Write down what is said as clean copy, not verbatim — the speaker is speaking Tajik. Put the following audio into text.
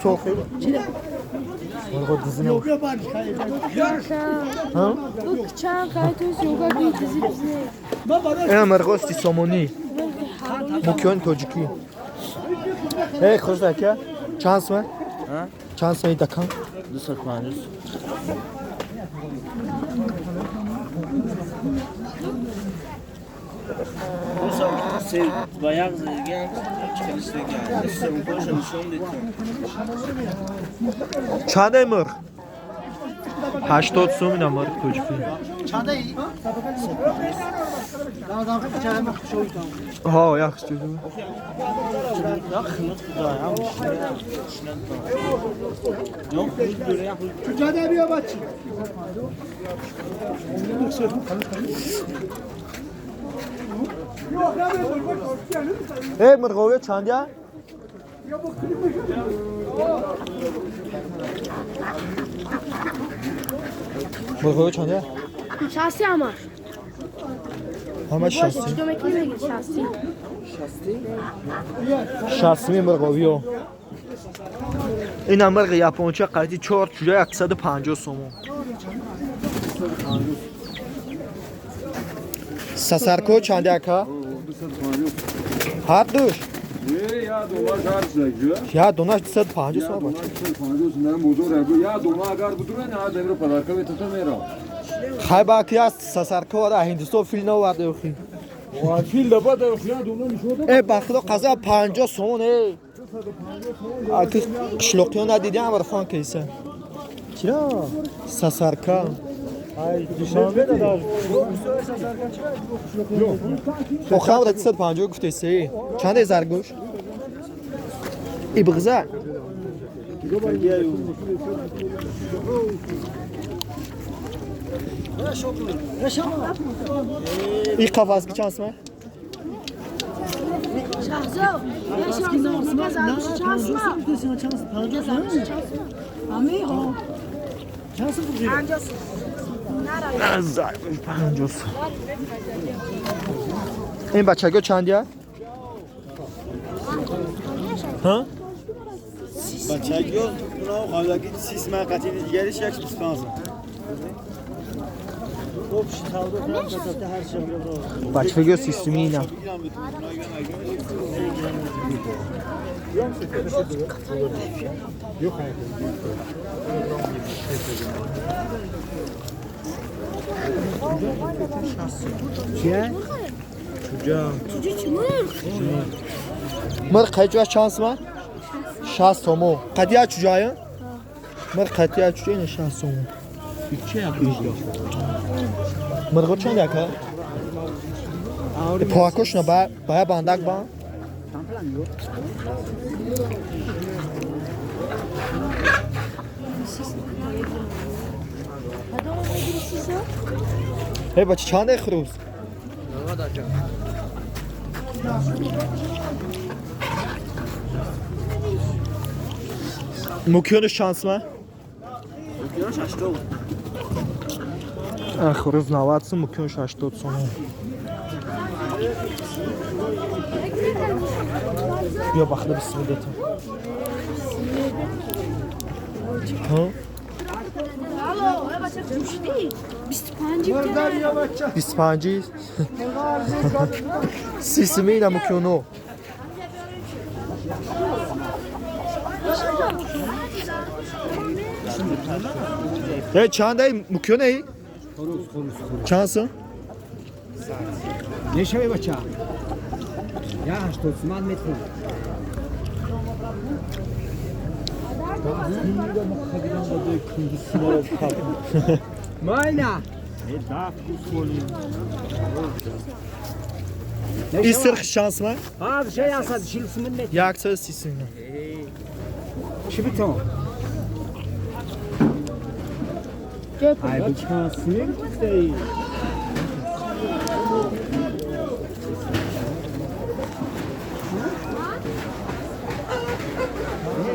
Чохи? Мурғо дизина. Ҳа? Чанд қайтус ёга би дизи бизне. Ина мурғо 30 сомонӣ. Мукёни тоҷикӣ. Эй, хуш ака. Чанд сум? Чанд сум дакан? 250. Се ба як зидиган чикалистиган. Сеумпоша нишон дитам. Чанде мурғ? 80 сум ина мурғ тоҷикӣ. Ҳо, яхш чиз. Як хинут худо ҳам Yok, Cücede بیا بچه. Эй, мурғовиё чандя? Мурғовиё чандя? 60 ҳамаш. Ҳама 60. Чӣ мекунӣ, мегӣ 60. 60 сими мурғовиё. Ина мурғи японча қайти чор чӯҷа 150 сомон. Сасарко чанде, ака? Ҳар душ? Я донаш 250 сомон, бача. Хай, ба ки аст сасарко ара Ҳиндустон фил наварде охи. Э, ба худо қаза 50 сомон э. Аки қишлоқиён надидӣ, амр хон кейса. Чиро? Сасарка. Душанбе. Охам ра 250 гуфтеси. Чанде заргӯш? Ибғза. И қафаски чанд сум? Шаҳзод, я шаҳзод, мега заргӯши чанд сум? 50 сум. Заргӯш 50 сум. Ин бачаго чандя? Ҳа? بچگی اونا خالگی 30 من قطعی دیگریش یک 25. Бачаго 30 суми ина. Чиє? Чуҷи чӣ мурғ? Мирқ қайчуаш чанд сум? 60 сомон. Қатия чуҷая? Мирқ қатия чуҷа ина 60 сомон. Мирғо чанд, ака? Поакошна бая бандак ба? Кадом мегири сисо? Эй, бача, чанде хурӯз? Мукёниш чанд сум? Мукёнш 80. Хурӯз 90 сум, мукёнш 80 сомон. Биё, бахда бисмиллата. Ҳа? Алло, э бача ҷӯшидӣ? 25 буда. 25 30 суми ина мукёно. Э, чанд ай мукёней? Чанд сум? نشوی بچه یا 80 سومن میتونم. Майна. И сирх чанд сум? ها شيء 140 سومن میتونم. 130 сум ина. چی بتون؟ ای بچه سومن.